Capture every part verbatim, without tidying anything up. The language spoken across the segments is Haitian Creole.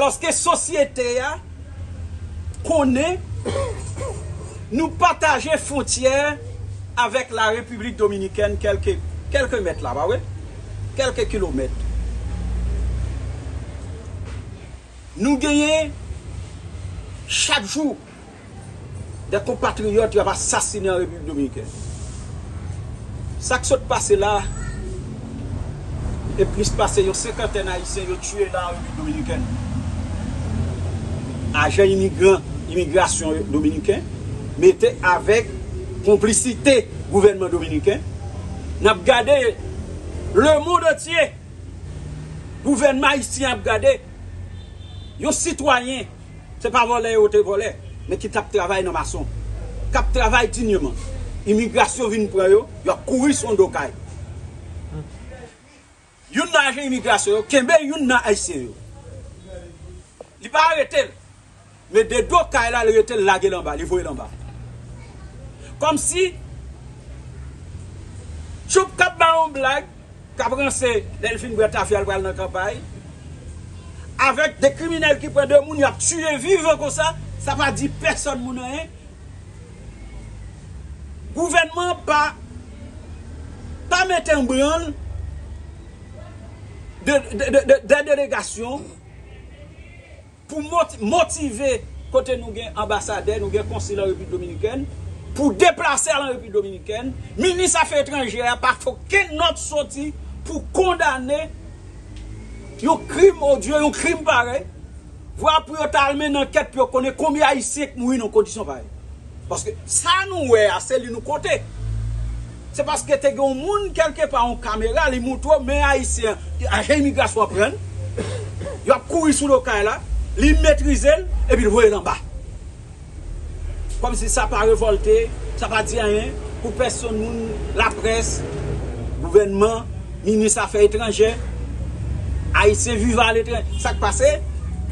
Paske sosyete a konnen nou pataje fwontyè avèk la Repiblik Dominikèn, kèlke, kèlke mèt la, pa vre? Kèlke kilomèt. Nou genyen chak jou de konpatriyòt y ap asasinen an Repiblik Dominikèn. Sa k sot pase la, e plis pase yon senkantèn Ayisyen yo tiye la an Repiblik Dominikèn. Ajan imigran, imigrasyon dominiken, mete avèk konplisite gouvènman dominiken. N ap gade lemonn antye, gouvènman ayisyen ap gade yon sitwayen, se pa vòlè yo te vòlè, men ki t ap travay nan mason, k ap travay dinyèman. Imigrasyon vin pran yo, y ap kouri sou yon do kay. Youn nan ajan imigrasyon yo kenbe youn nan Ayisyen yo. Li pa arete l, men de do kay la, li rete l, lage l anba, li voye l anba. Kòmsi Trump k ap bay yon blag, k ap ranse, lè l fin bwè tafya, l pral nan kanpay. Avèk de kriminèl ki pran de moun, y ap tiye vivan konsa, sa pa di pèsòn moun anyen. Gouvènman an pa, pa mete an branl de, de, de, de, de delegasyon pou moti-, motive kote nou gen anbasadè, nou gen konsil an Repiblik Dominikèn, pou deplase al an Repiblik Dominikèn. Minis afè etranjè a pa fè okenn nòt soti pou kondane yon krim odye, yon krim parèy. Vwa pou yo ta al mennen ankèt pou yo konnen konbyen Ayisyen k mouri nan kondisyon parèy. Paske sa nou wè a, se li nou konte. Se paske te gen yon moun kèlkepa, yon kamera, li montre w, men Ayisyen, ajan imigrasyon ap pran l, y ap kouri sou do kay la, li metrize l, epi l voye l anba. Kòmsi sa pa revòlte, sa pa di anyen pou pèsonn moun, laprès, gouvènman, minis afè etranjè, Ayisyen vivan aletranje. Sa k pase?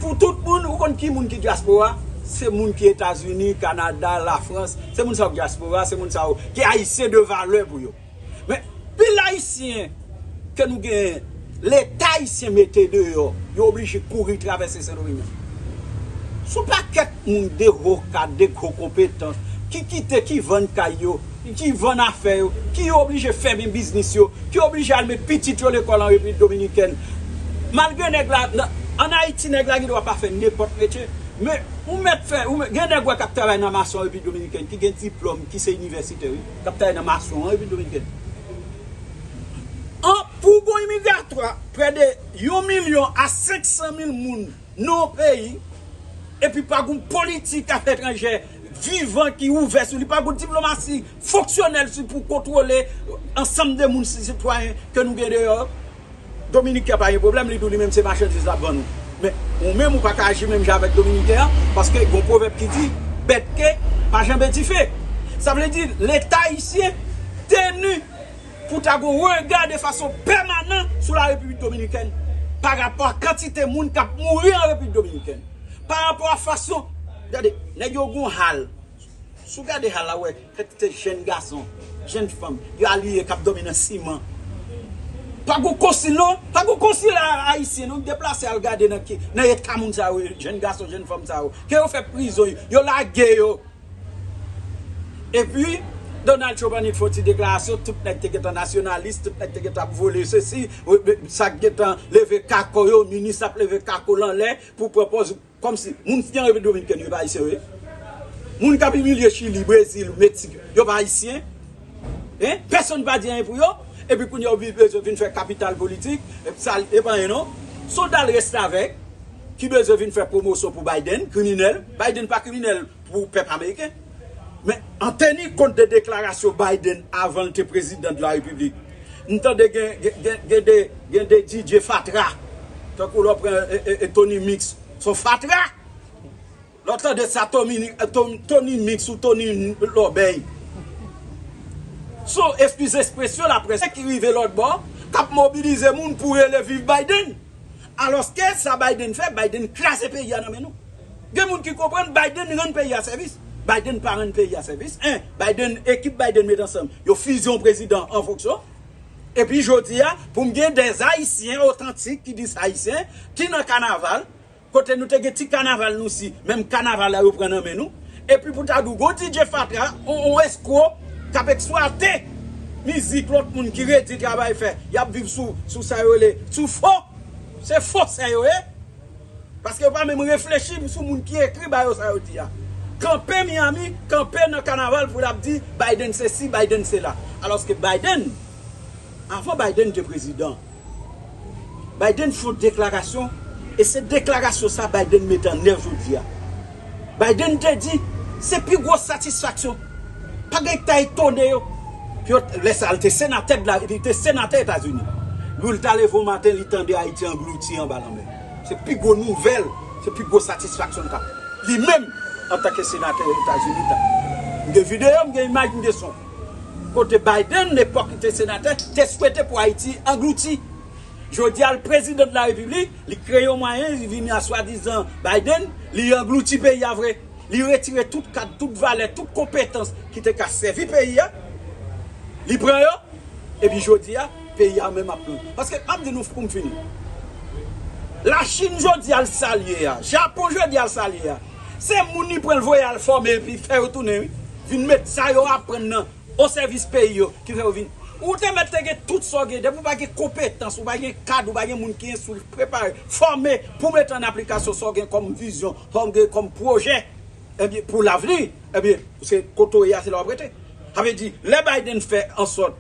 Pou tout moun, ou konn ki moun ki dyaspora? Se moun ki Etazini, Kanada, Lafrans. Se moun sa yo k dyaspora, se moun sa yo ki Ayisyen de valè pou yo. Men, pil Ayisyen ke nou genyen, Leta ayisyen mete deyò, yo oblije kouri travèse Sendomeng nan. Se yon pakèt moun de wo kad, de gwo konpetans, ki kite, ki vann kay yo, ki vann afè yo, ki oblije fèmen biznis yo, ki oblije al met pitit yo lekòl an Repiblik Dominikèn. Malgre nèg la, nan, ann Ayiti, nèg la gen dwa pa fè nenpòt metye, men ou mèt fè, ou mèt, gen nèg wè k ap travay nan mason an Repiblik Dominikèn, ki gen diplòm, ki se inivèsitè, wi, k ap travay nan mason an Repiblik Dominikèn. An, pou gon imigratwa, prè de yon milyon a senk san mil moun nan yon peyi, epi pa gon politik afè etranjè vivan ki ouvè sou li, pa gon diplomasi fonksyonèl sou pou kontwole ansanm de moun, sitwayen ke nou gen deyò. Dominiken an pa gen pwoblèm, li di w li menm se machandiz l ap vann ou. Men, ou menm ou pa ka aji menm jan avèk Dominiken an, paske gon pwovèb ki di, bèt ke pa janbe dife. Sa vle di, Leta ayisyen teni pou ta gon rega de fason pèmanan sou la Repiblik Dominikèn pa rapò a kantite moun k ap mouri an Repiblik Dominikèn, pa rapò a fason, gade, nèg yo gon hal. Si w gade hal la, w wè kantite jèn gason, jèn fanm, yo aliye k ap dòmi nan siman. Pa gon konsil non, pa gon konsil a-, ayisyen non, deplase al gade nan ki, nan eta moun sa yo, jèn gason, jèn fanm sa yo. Ke yo fè prizon, yo lage yo. Epi, Donald Trump annik fè yon ti deklarasyon, tout nèg te gentan nasyonalis, tout nèg te gentan ap vole sesi, sa k gentan leve kako yo, minis ap leve kako l anlè pou pran pòz kòmsi moun ki an Repiblik Dominikèn yo pa ayisyen vre. Moun k ap imilye Chili, Brezil, Meksik, yo pa ayisyen. Hein? Pèsonn pa di anyen pou yo. Epi kounye a yo vin, bezwen vin fè kapital politik. Epi sa, e pa anyen non. Se yon dal restavèk ki bezwen vin fè pwomosyon pou Biden, kriminèl. Biden pa kriminèl pou pèp ameriken. Men an teni kont de deklarasyon Biden avan l te prezidan de la repiblik, m tande gen, gen, gen, gen de, gen de D J fatra, tankou lè w pran, e, e, e, Tony Mix, se yon fatra. Lè w tande sa, Tony, Tony, Tony Mix ou Tony Lòbèy. Se yon, eskize ekspresyon, laprès ki rive lòt bò, k ap mobilize moun pou rele viv Biden. Alòske sa Biden fè, Biden kraze peyi a nan men nou. Gen moun ki konprann Biden rann peyi a sèvis. Biden pa rann peyi a sèvis. En, Biden, ekip Biden met ansanm, yo fize yon prezidan an fonksyon. Epi jodi a, pou m gen dè Ayisyen otantik ki di s Ayisyen, ki nan kanaval, Kote nou te gen ti kanaval nou si, menm kanaval la yo pran nan men nou. Epi pou ta di w, gon D J fatra, on, on eskwo, k ap eksplwate mizik lòt moun ki redi travay fè. Y ap viv sou, sou sa yo rele, sou fo. Se fo sa yo ye. Paske yo pa menm reflechi sou moun ki ekri ba yo sa yo di a. Kanpe Miami, kanpe nan kanaval pou l ap di Biden se si, Biden se la. Alòske Biden, avan Biden te prezidan, Biden fè yon deklarasyon, e se deklarasyon sa Biden mete an nèv jodi a. Biden te di, se pi gwo satisfaksyon. Pa gen ki ta etone yo. Pou yo, lè sa, li te senatè de la, li te senatè Etazini. Lwi l ta leve yon maten, li tande Ayiti anglouti anba lanmè. Se pi gwo nouvèl, se pi gwo satisfaksyon l ta. Li menm, antanke senatè Etazini, ta. M gen videyo, m gen imaj, m gen son. Kote Biden, lepòk li te senatè, te swete pou Ayiti anglouti. Jodi a, l prezidan de la repiblik, li kreye yon mwayen, li vini a swadizan Biden, li anglouti peyi a vre. Li retire tout kad, tout valè, tout konpetans ki te ka sèvi peyi a. Li pran yo, epi jodi a, peyi a menm ap pran. Paske, m ap di nou pou m fini. Lachin jodi a, l sa l ye a. Japon jodi a, l sa l ye a. Se moun li pran l voye al fòme epi fè yo tounen, wi. Vin met sa yo aprann nan o sèvis peyi yo ki fè yo vin. Ou te mèt te gen tout sa w gen, depi w pa gen konpetans, ou pa gen kad, ou pa gen moun ki enstwi, prepare, fòme pou mete an aplikasyon sa w gen kòm vizyon, sa w gen kòm pwojè, ebyen, pou lavni, ebyen, se kote w ye a, se la w ap rete. Sa vle di, lè Biden fè ansòt,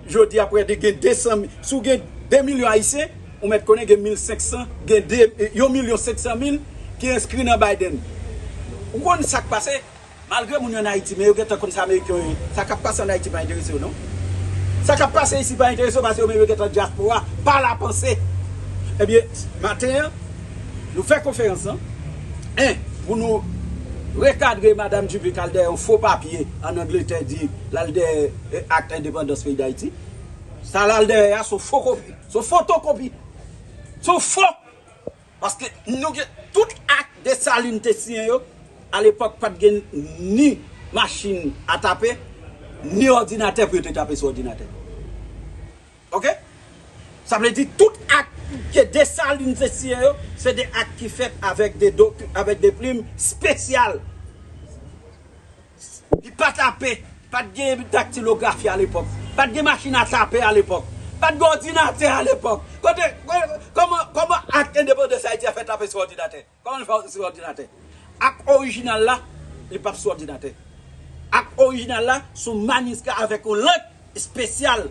jodi a, prè de gen de san mil, si w gen de milyon Ayisyen, ou mèt konnen gen mil senk san, gen de, yon milyon senk san mil ki enskri nan Biden. Ou konn sa k pase? Malgre moun yo ann Ayiti, men yo gentan konn sa Ameriken yo ye. Sa k ap pase ann Ayiti pa enterese yo, non. Sa k ap pase isi pa enterese yo, paske yo menm yo gentan dyaspora, pa la panse. Ebyen, maten an, nou fè konferans lan. En, pou nou rekadre Madam Dupuy k al dèyè yon fo papye ann Angletè, di l al dèyè, eh, ak endepandans peyi Dayiti. Sa l al dèyè a, se yon fo kopi. Se yon fotokopi. Se yon fo Paske nou gen tout ak Desalin te siyen yo, alepòk pa t gen ni machin a tape, ni òdinatè pou yo te tape sou òdinatè. Oke? Sa vle di tout ak ke Desalin te siyen yo, se de ak ki fèt avèk de doki-, avèk de plim espesyal. Li pa tape, pa t gen daktilografi alepòk, pa t gen machin a tape alepòk, pa t gen òdinatè alepòk. Kote, kòman, kòman ak endepandans Ayiti a fè tape sou òdinatè? Kòman l fè sou òdinatè? Ak orijinal la, li p ap sou òdinatè. Ak orijinal la, sou maniskri avèk yon lank espesyal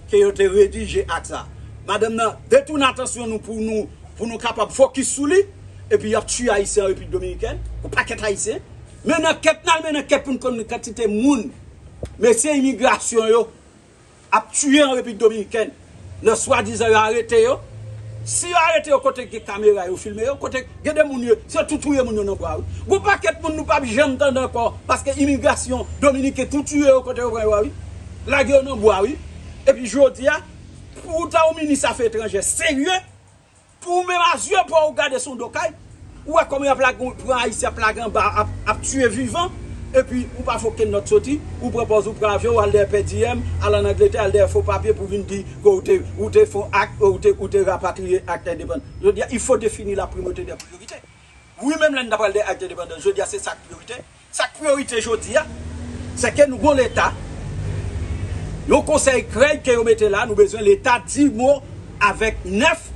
ke yo te redije ak sa. Madanm nan detounen atansyon nou pou nou, pou nou kapab fokis sou li, epi y ap tiye Ayisyen an Repiblik Dominikèn, yon pakèt Ayisyen. Men nan kèt, n al men nan kèt pou n konn kantite moun mesye imigrasyon yo ap tiye an Repiblik Dominikèn. Nan swadizan yo arete yo. Si yo arete yo, kote gen kamera yo filme yo, kote gen de moun yo, se tou touye moun yo nan bwa, wi. Gon pakèt moun nou p ap janm tande ankò, paske imigrasyon dominiken tou tiye yo kote yo pran yo a, wi. Lage yo nan bwa, wi. Epi jodi a, pou w ta yon minis afè etranjè serye, pou w menm a zye pa w gade sou do kay, ou wè kòman y ap lage, pran Ayisyen ap lage anba, ap, ap tiye vivan, epi ou pa fè okenn nòt soti, ou pran pòz ou pran avyon, ou al dèyè pè diyèm, al ann Angletè, al dèyè fo papye pou vin di ke ou te, ou te fè ak, ou te, ou te rapatriye ak endepandans. Jodi a, il faut définir la primauté des priorités. Wi, menm lè n ta pral dèyè ak endepandans, jodi a, se sa k priyorite. Sa k priyorite jodi a, se ke nou gon Leta, yon konsèy krèy ke yo mete la, nou bezwen Leta di mo avèk nèf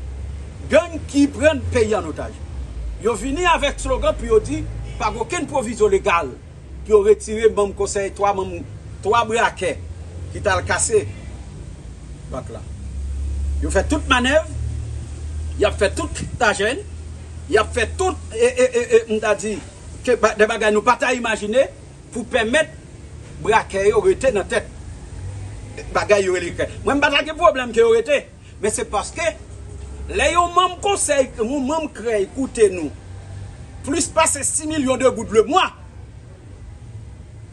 gang ki pran peyi an otaj. Yo vini avèk slogan pou yo di, pa gen okenn pwovizyon legal pou yo retire manm konsèy, twa manm, twa brakè ki t al kase bak la. Yo fè tout manèv, y ap fè tout stratèji, y ap fè tout, e, e, e, e, m ta di, ke ba-, de bagay nou pa ta imajine pou pèmèt brakè yo rete nan tèt bagay yo rele krèy. Mwen, m pa ta gen pwoblèm ke yo rete, men se paske lè yon manm konsèy, yon manm krèy koute nou plis pase sis milyon de goud le mwa,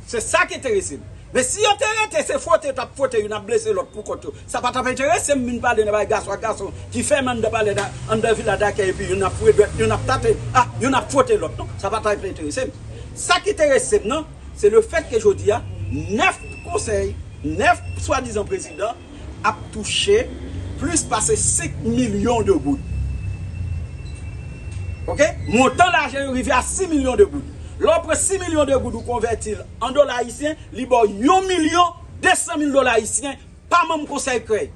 se sa ki enterese m. Men si yo te rete, se fwote yo t ap fwote, youn ap blese lòt pou kont yo. Sa pa t ap enterese m vin pale nan bagay gason ak gason ki fè m anndan pale da, anndan vila dakèy, epi youn ap foure dwèt, youn ap tate, ah, youn ap fwote lòt. Non, sa pa t ap enterese m. Sa ki enterese m nan, se le fèt ke jodi a, nèf konsèy, nèf swadizan prezidan ap touche plis pase senk milyon de goud. Ok? Montan lajan yo rive a sis milyon de goud. Lè w pran sis milyon de goud, ou konvèti l an dola ayisyen, li ba w yon milyon de san mil dola ayisyen pa manm konsèy krèy.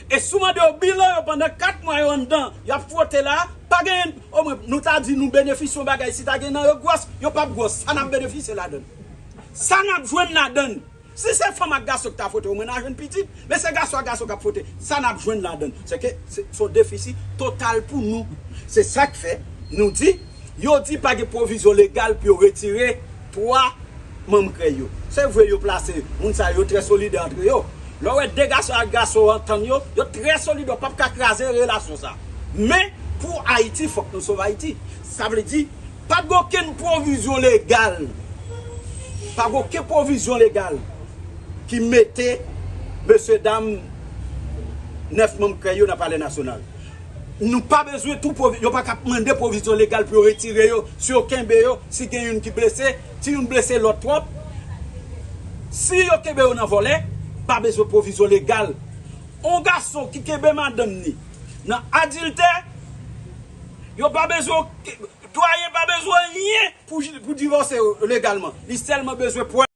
E si w mande yo bilan yo pandan kat mwa yo anndan, y ap fwote la, pa genyen, omwen, nou ta di nou benefisye yon bagay, si ta gen nan yo gwòs, yo p ap gwòs, sa n ap benefisye ladan l. Sa n ap jwenn ladan l. Si se fanm ak gason ki ta fwote, omwen n a jwenn pitit, men se gason ak gason k ap fwote, sa n ap jwenn ladan l. Se ke se se yon defisi total pou nou. Se sa k fè nou di, yo di pa gen pwovizyon legal pou yo retire twa manm krèy yo. Se vre yo plase moun sa yo trè solidè antre yo. Lè w wè de gason ak gason antann yo, yo trè solidè, w p ap ka kraze relasyon sa. Men, pou Ayiti, fòk nou sove Ayiti. Sa vle di, pa gen okenn pwovizyon legal. Pa gen okenn pwovizyon legal ki mete mesye dam nèf manm krèy yo nan Palè Nasyonal. Nou pa bezwen tou pwovi-, yo pa ka mande pwovizyon legal pou yo retire yo, si yo kenbe yo, si gen youn ki blese, si youn blese lòt twòp. Si yo kenbe yo nan vòlè, pa bezwen pwovizyon legal. On gason ki kenbe madanm ni nan adiltè, yo pa bezwen, dwayen pa bezwen anyen pou, pou divòse yo legalman. Li sèlman bezwen pwèv.